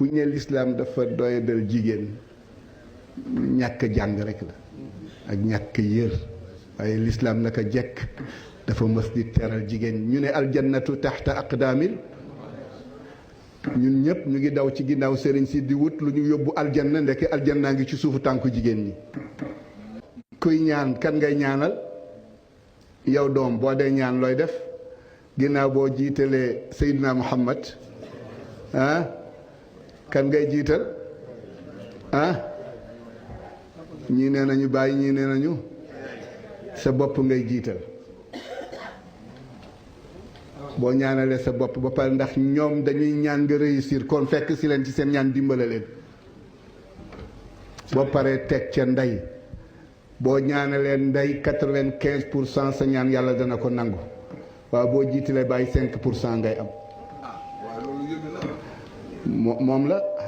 bu ñu nee lislaam dafa doyadal jigéen ñàkk jàng rek la ak ñàkk yër waaye lislaam naka jekk dafa mës di teral jigéen ñu ne aljannatu taxta aqdaamil ñun ñëpp ñu ngi daw ci ginnaaw sëriñ si di wut lu ñu yóbbu aljanna ndeke aljanna ngi ci suufu tànku jigéen ñi. kuy ñaan kan ngay ñaanal yow doom boo dee ñaan looy def ginnaaw boo jiitalee Seydina Muhammad kan ngay jiital ñii nee nañu bàyyi ñii nee nañu sa bopp ngay jiital boo ñaanalee sa bopp ba pare ndax ñoom dañuy ñaan nga réussir kon fekk si leen ci seen ñaan dimbale leen boo paree teg ca ndey boo ñaanalee ndey 95% sa ñaan yàlla dana ko nangu waaw boo jiitalee bàyyi 5% ngay am moom la